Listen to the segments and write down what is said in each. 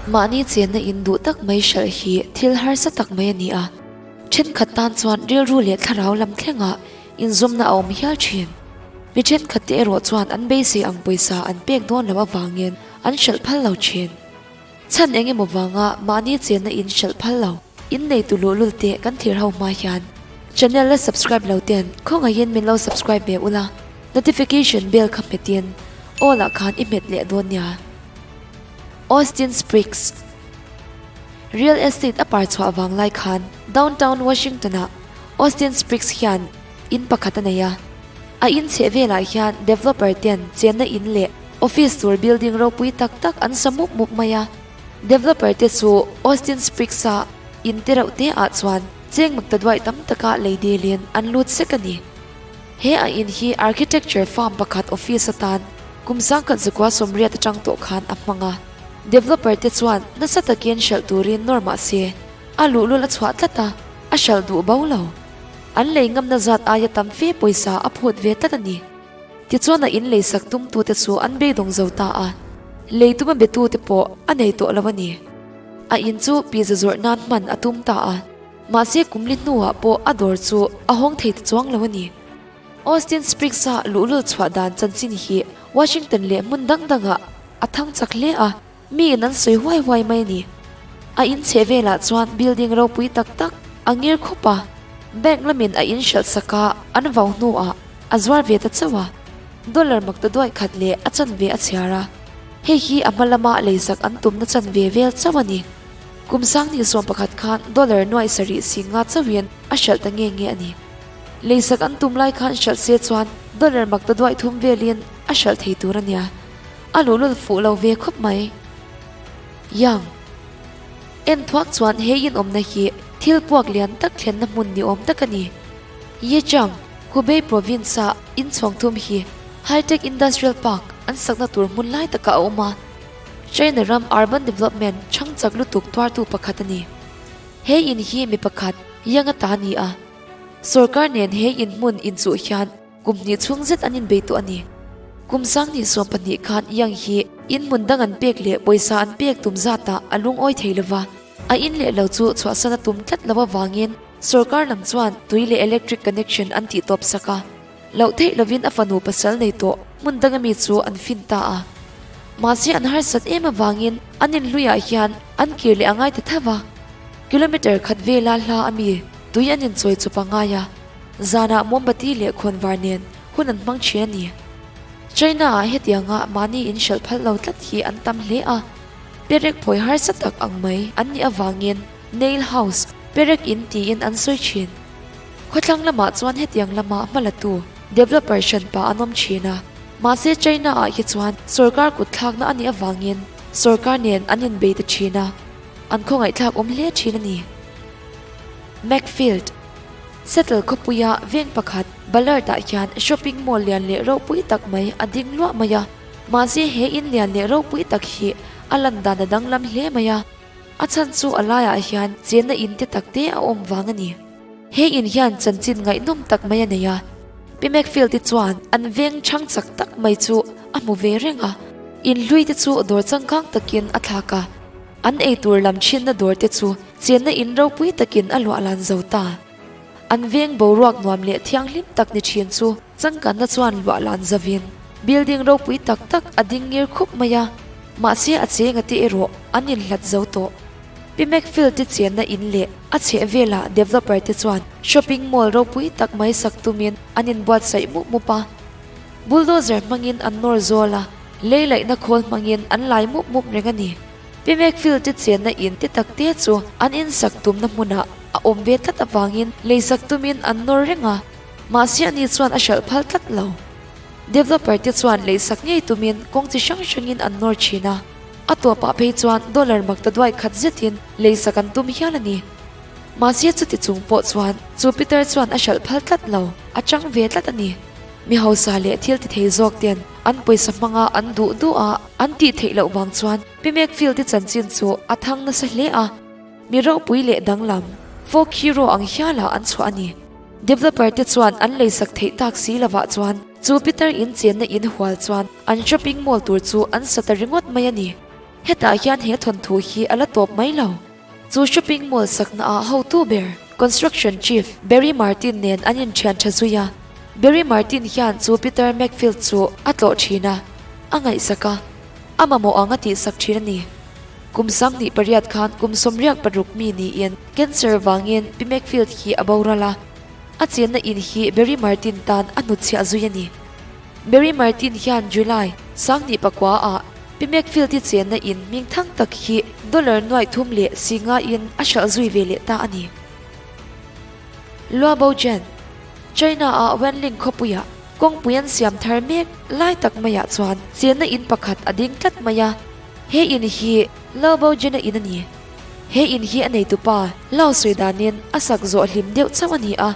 Mahni chenna in duh tak mai hralh hi thil harsa tak mai a ni a, thenkhat tan chuan rilru leh thlarau lam thlengah inzawmna a awm hial thin. Mi thenkhat te erawh chuan an beisei ang pawisa an pek dawn loh avangin an hralh phal lo thin. Chhan eng emaw vanga mahni chenna in hralh phal lo, in nei tu luhlul te kan thlir ho hma hian channel la subscribe lo ten khawngaihin min lo subscribe ve ula, notification bell kha hmetin all ah khan i hmet leh dawn nia. Austin Spriggs Real estate a par chhuah vang lai khan downtown Washington ah Austin Spriggs hian in pakhat a nei a. A in chheh velah hian developer ten chenna in leh office tur building ropui tak tak an sa mup mup mai a. Developer te chu Austin Spriggs a in te reuh te ah chuan cheng makta duaih tam taka lei dilin an lut sek a ni. He a in hi architecture firm pakhat office atan kum sangkhat zakua 80 atang tawh khan a hmang a. Developer te chuan nasa takin hralh turin nawr mah se, a luhlul a chhuah tlat a, a hralh duh bo lo. An lei ngamna zat aia tam fe pawisa a phut ve tlat a ni. Tichuan a in leisak tumtute chu an beidawng zo ta a, lei tuma betute pawh a nei tawh lo a ni. A in chu pizza zawrh nan hman a tum ta a. Mahse kumli hnuah pawh a dawr chu a hawng thei ta chuang lo a ni. Austin Spriggs-a luhlul chhuah dan chanchin hi Washington leh hmun dang dangah a thang chak hle a, miin an sawi huai huai mai a ni. A in chheh velah chuan building ropui tak tak a ngir khup a, bank lamin a in hralh sak a, an vau hnuah a zuar ve ta chauh a, dollar mak ta duai khat leh a chanve a chhiar a, hei hi a hma lama leisak an tumna chanve vel chauh a ni. Kum sangni 11 khan dollar nuaih sarih si nga chauhin a hralh ta nge nge a ni. Leisak an tum lai khan hralh se chuan dollar mak ta duaih thum velin a hralh thei tur a nia. A luhlul fuh lo ve khawp mai. Yang. En thuak chuan he inawmna hi thil puak lian tak thlenna hmun ni awm tak a ni. Yichang, Hubei province-a inchhawng thum hi High-tech Industrial Park an sakna tur hmun lai takah a awm a. China ram urban development chhang chak lutuk tuartu pakhat a ni. He in hi mi pakhat Yang a ta a ni a. Sorkar nen he in hmun inchuh hian kum hnih chhung zet an inbei tawh a ni. Kum 20 12 khan Yang hi in hmun dang an pek leh pawisa an pek tum zatah a lungawi thei lova. A in leh lo chu chhuahsan a tum tlat lo avangin sorkar lam chuan tui leh electric connection an tih tawp sak a. Loh theih lovin a fanu pasal nei tawh hmun danga mi chu an fin ta a. Mahse an harsat em avangin an inhluiah hian an kir leh a ngai ta tho va. Kilometre khat vela hla a mi tui an inchawi chawp a ngai a, zanah mombati leh khawnvar nen hun an hmang thin a ni. China-ah hetianga mahni inhralh phal lo tlat hi an tam hle a, perek phawi harsa tak ang mai an nih avangin nail house, perek in tiin an sawi thin. Khawthlang lamah chuan hetiang lama hmalatu developer hranpa an awm thin a, mahse China-ah hi chuan sorkar kut thlakna a nih avangin sorkar nen an inbei ta thin a, an khawngaihthlak awm hle thin a ni. Macfield Settle khawpuia veng pakhat Ballard-ah hian shopping mall lian leh ropui tak mai a ding luah mai a, mahse he in lian leh ropui tak hi a lan dan a danglam hle mai a. A chhan chu a laiah hian chenna in te tak te a awm vang a ni. He in hian chanchin ngaihnawm tak mai a nei a. Pi Macfield te chuan an veng chhang chak tak mai chu a hmu ve reng a. In hlui te chu dawr changkang takin a thlak a. An eitur lam thinna dawr te chu chenna in ropui takin a luah lan zo ta. An veng boruak nuam leh thianghlim tak ni thin chu changkanna chuan luah lan zavin building ropui tak tak a ding ngir khup mai a, mahse a chenga te erawh an inhlat zo tawh. Pi Macfield te chenna in leh a chheh velah developer te chuan shopping mall ropui tak mai sak tumin an inbuatsaih mup mup a. Bulldozer hmangin an nawr zawl a, lei laihna khawl hmangin an lai mup mup reng a ni. Pi Macfield te chenna in te tak te chu an insak tumna hmunah a awm ve tlat avangin leisak tumin an nawr reng a, mahse ani chuan a hralh phal tlat lo. Developer te chuan leisak ngei tumin kawng chi hrang hrangin an nawr thin a, a tawpah phei chuan dollar mak ta duai khat zetin leisak an tum hial a ni. Mahse chuti chung pawh chuan chu Peter chuan a hralh phal tlat lo, a chang ve tlat a ni. Mi hausa leh thil ti thei zawk ten an pawisa hmanga an duh duh a an tih theih loh vang chuan Pi Macfield te chanchin chu a thang nasa hle a. Mi ropui leh danglam, folk hero ang hialah an chhuah a ni. Developer te chuan an leisak theih tak si lovah chuan chu Peter in chenna in hual chuan an shopping mall tur chu an sa ta ringawt mai a ni. Hetah hian he thawnthu hi a la tawp mai lo. Chu shopping mall sakna ah hotu ber, construction chief, Barry Martin nen an inthian tha zui a. Barry Martin hian chu Peter McField chu a tlawh thin a, a ngaihsak a, a mamawh ang a tihsak thin a ni. Kum 28 khan kum 66 mi niin cancer vangin Pi McField hi a boral a, a chenna in hi Barry Martin tan a hnutchhiah zui a ni. Barry Martin hian July 2009 ah Pi McField i chenna in hming thang tak hi dollar nuaih thum leh si nga in a hralh zui ve leh ta a ni. Luabo Jen, China ah Wenling khawpuiah kawngpui an siam thar mek lai tak maiah chuan chenna in pakhat a ding tlat mai a, he in hi Luabo Jen-a in a ni. He in hi a neitupa Lau sawi danin a sak zawh hlim deuh chauh a ni a.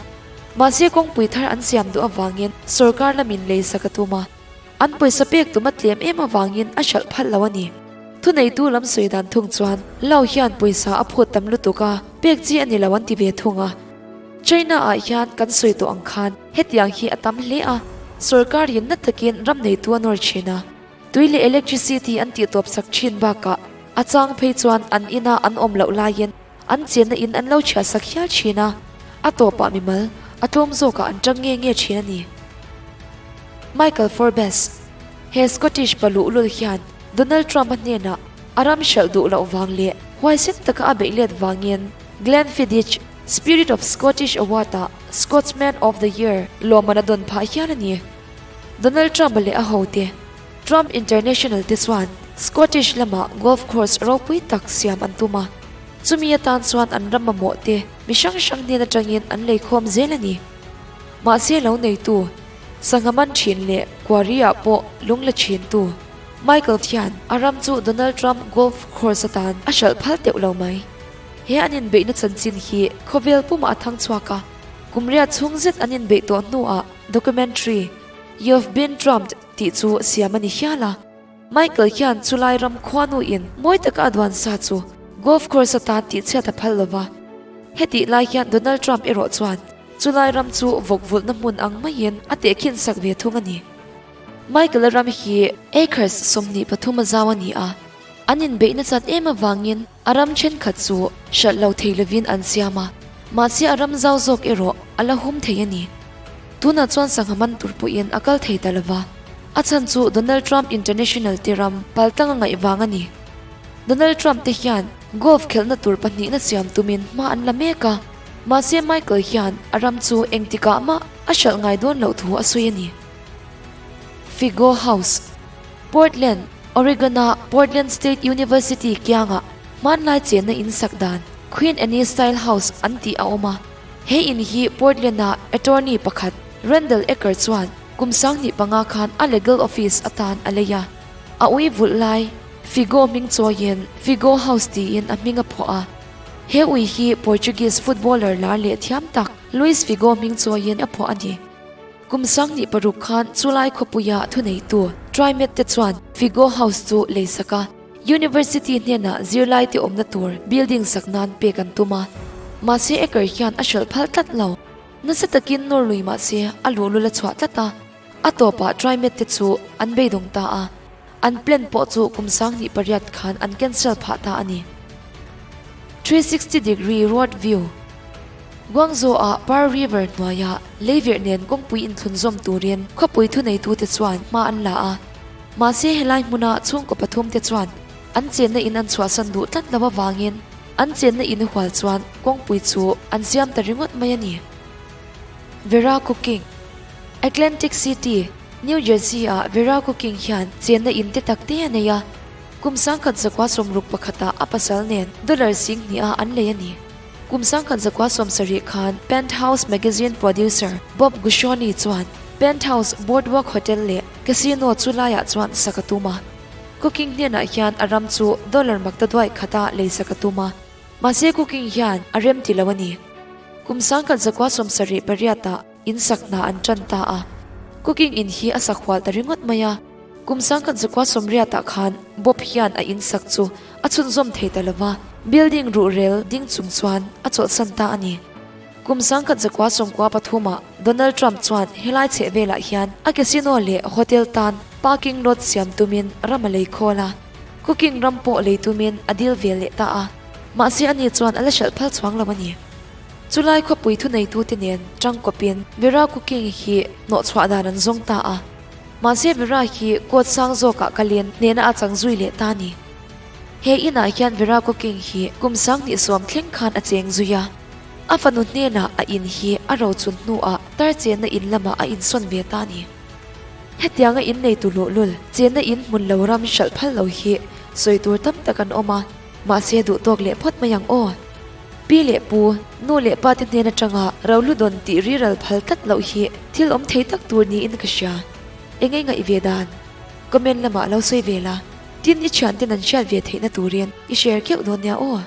Mahse kawngpui thar an siam duh avangin sorkar lamin lei sak a tum a, an pawisa pek tum a tlem em avangin a hralh phalh lo a ni. Thuneitu lam sawi dan thung chuan Lau hian pawisa a phut tam lutuk a, pek chi a ni lo an ti ve thung a. China ah hian kan sawi tawh ang khan hetiang hi a tam hle a, sorkar in na takin ram neitu a nawr thin a, tui leh electricity an tih tawp sak thin bakah a chang phei chuan an ina an awm loh laiin An chenna in an lo chhiah sak hial thin a, a tawpah mimal, a tlawm zawkah an tang nge nge thin a ni. Michael Forbes, He Scottish pa luhlul hian Donald Trump-a hnenah a ram hralh duh loh vang leh huaisen taka a beih let vangin Glenfiddich Spirit of Scottish Award-ah Scotsman of the Year lawmman a dawn phah hial a ni. Donald Trump-a leh a hote, Trump International te chuan Scottish lamah golf course ropui tak siam an tum a, chumi atan chuan an ram mamawh te mi hrang hrang hnen atangin an leikhawm zel a ni. Mahse lo neitu, sangha man thin leh quarry ah pawh lung la thin tu Michael hian a ram chu Donald Trump golf course atan a hralh phal teuh lo mai. He an inbeihna chanchin hi khawvel pumah a thang chhuak a, kum riat chhung zet an inbeih tawh hnuah documentary You've Been Trumped tih chu siam a ni hial a. Michael hian chulai ram khuanu in mawi taka a duan sa chu golf course atan tih chhiat a phal lova. Hetih lai hian Donald Trump erawh chuan chulai ram chu vawk vulhna hmun ang maiin a tehkhin sak ve thung a ni. Michael-a ram hi acres 23 a zau a ni a, an inbeihna chat em avangin a ram thenkhat chu hralh lo thei lovin an siam a, mahse a ram zau zawk erawh a la hum thei a ni. Tunah chuan sangha man tur pawhin a kal thei ta lova, a chhan chu Donald Trump International te ram paltlang a ngaih vang a ni. Donald Trump te hian golf khelhna tur pahnihna siam tumin hma an la mek a, mahse Michael hian a ram chu engtikah mah a hralh ngai dawn loh thu a sawi a ni. Figo House, Portland, Oregon-a Portland State University kiangah hmanlai chenna in sak dan Queen Anne Style House an tih a awm a. He in hi Portland-a attorney pakhat Randall Ecker chuan kum 25 khan a legal office atan a lei a. A ui vulh lai Figo hming chawiin Figo House tiin a hming a phuah a. He ui hi Portuguese footballer lar leh thiam tak Luis Figo hming chawiin a phuah a ni. Kum 26 khan chulai khawpuia thuneitu TriMet te chuan Figo House chu lei sak a. University hnenah zirlai te awmna tur building sak nan pek an tum a, mahse Ecker hian a hralh phal tlat lo. Nasa takin nawr lui mahse a luhlul a chhuah tlat a, a tawpah TriMet te chu an beidawng ta a, an plan pawh chu kum 28 khan an cancel phah ta a ni. 360 degree road view Guangzhou-ah Pearl River hnuaiah leiverh nen kawngpui inthlunzawm turin khawpui thuneitute chuan hma an la a. Mahse helai hmuna chhungkaw pathum te chuan an chenna in an chhuahsan duh tlat lo avangin an chenna in hual chuan kawngpui chu an siam ta ringawt mai a ni. Vera Cooking, Atlantic City, New Jersey ah Vera Cooking hian chenna in te tak te a nei a, kum 1961 ah a pasal nen dollar 2000 ah an lei a ni. Kum 1970 khan Penthouse magazine producer Bob Guccione chuan Penthouse Boardwalk Hotel leh Casino chu laiah chuan sak a tum a. Cooking hnenah hian a ram chu dollar makta duai khata lei sak a tum a, mahse Cooking hian a rem ti lo a ni. Kum 1978 ah in sak hna an tan ta a, Cooking in hi a sak hual ta ringawt mai a. Kum 1980 ah khan Bob hian a in sak chu a chhunzawm thei ta lova, building ruhrel ding chung chuan a chawlhsan ta a ni. Kum 1993 ah Donald Trump chuan helai chheh velah hian a casino leh hotel tan parking lot siam tumin ram a lei khawl a. Cooking ram pawh lei tumin a dil ve leh ta a, mahse ani chuan a la hralh phal chhuang lo a ni. Chulai khawpui thuneitute nen tangkawpin Vera Cooking hi hnawhchhuah dan an zawng ta a, mahse Vera hi court sang zawkah kalin hnehna a chang zui leh ta a ni. He inah hian Vera Cooking hi kum 2010 thleng khan a cheng zui a, a fanu hnenah a in hi a rochun hnuah tar chenna in lamah a insawn ve ta a ni. Hetianga in neitu luhlul, chenna in hmun lo ram hralh phal lo hi sawi tur tam tak an awm a, mahse duh tawk leh phawt mai ang aw. Pi leh pu, nu leh pa te hnen atanga rohlu dawn tih riral phal tlat loh hi thil awm thei tak tur niin ka hria. Eng ei ngaih ve dan? Comment lamah lo sawi ve la. Tin i thianten an hriat ve theihna turin i share keuh dawn nia aw.